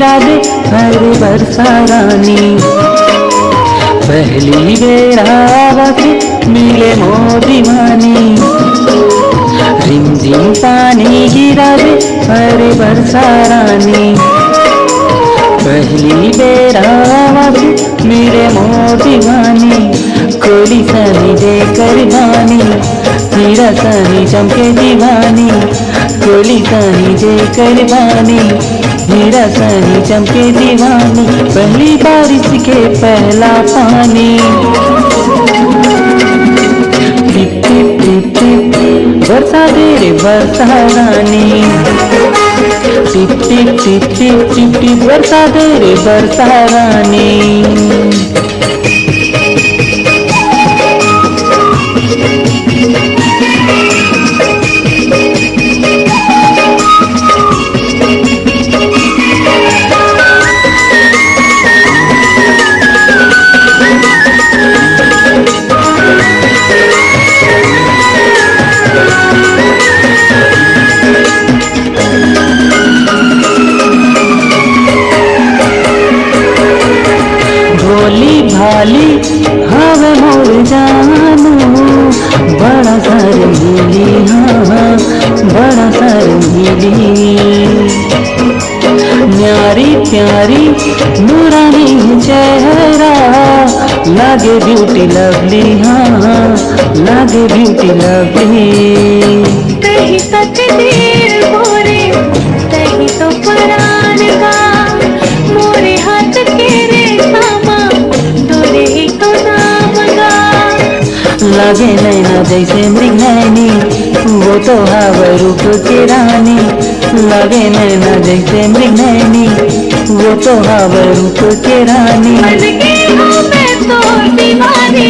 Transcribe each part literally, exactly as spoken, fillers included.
गिरा दे हर बरसा रानी, पहली बेर आवत मिले मोर दीवानी। रिमझिम पानी गिरा दे हर बरसा रानी, पहली बेर आवत मिले मोर दीवानी। कोली सनी जेकर बानी, हीरा सनी चमके दीवानी। कोली सनी जेकर बानी, हीरा सनी चमके दीवानी। पहली बारिश के पहला पानी। टिप टिप टिप टिप, बरसा दे रे बरसा रानी। टिप टिप टिप टिप टिप टिप, बरसा दे रे बरसा रानी। भोली भाली हवे मोर जानू, बड़ा शर्मीली, हाँ, बड़ा शर्मीली। न्यारी प्यारी नूरानी चेहरा, लागे beauty lovely, हाँ, लागे beauty lovely। तही तक दिल मोरे, तही तो परान बा, मोरे हाथ के रेखा मा, तोरे ही तो नाम गा। लागे नैना जैसे मृग नैनी, वो तो हवे रूप के रानी। लागे नैना जैसे मृग नैनी, वो तो हवे रूप के रानी। बन के हूँ मैं तो दीवानी,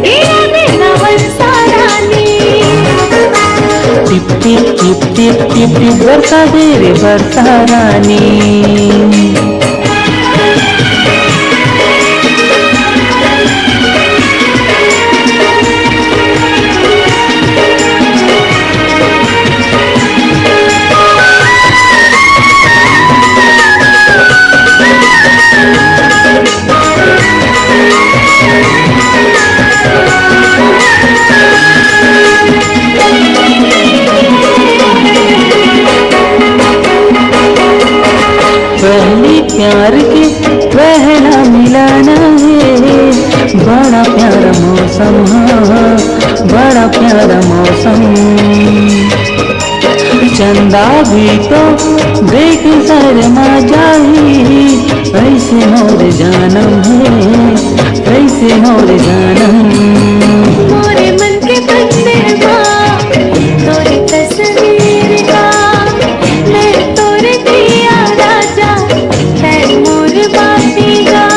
तेरा बिना बरसा रानी। टिप टिप टिप टिप टिप टिप, बरसा दे रे बरसा रानी। पहली प्यार के पहला मिलन हे, बड़ा प्यारा मौसम, हाँ, बड़ा प्यारा मौसम। चंदा भी तो देख शर्मा जाही, ऐसे मोर जानम हे, ऐसे मोर जानम। मोरे मन के मंदिर मा तोरे तस्वीर गा, मैं तोरे दिया राजा, तै मोर बाती गा।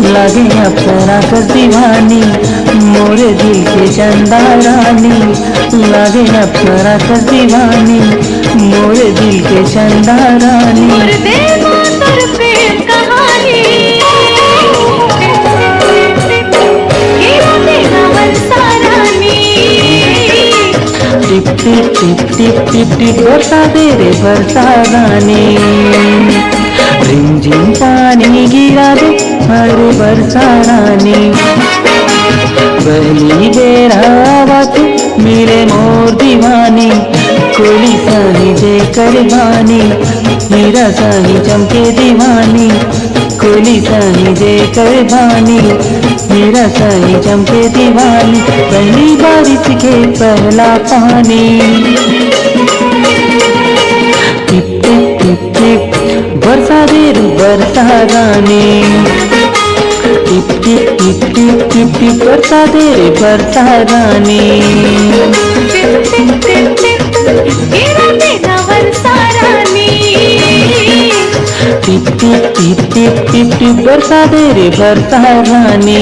लागे अप्सरा कस दीवानी, मोरे दिल के चंदा रानी। लागे अप्सरा कस दीवानी, मोरे दिल के चंदा रानी। मोर दिल मा तोर प्रेम कहानी, हीरा तेरा बरसा रानी। टिप टिप टिप टिप टिप टिप, बरसा दे रे बरसा रानी। रिमझिम पानी गिरा दे हर बरसा रानी। पहली बेर आवत मिले मोर दीवानी। कोली सनी जेकर बानी, हीरा सनी चमके दीवानी। कोली सनी जेकर बानी, हीरा सनी चमके दीवानी। पहली बारिश के पहला पानी। टिप टिप टिप टिप, बरसा दे रे बरसा रानी। टिप टिप टिप टिप टिप टिप, बरसा दे रे बरसा रानी। टिप टिप टिप टिप, हीरा तेरा बरसा रानी। टिप टिप टिप टिप टिप टिप, बरसा दे रे बरसा रानी।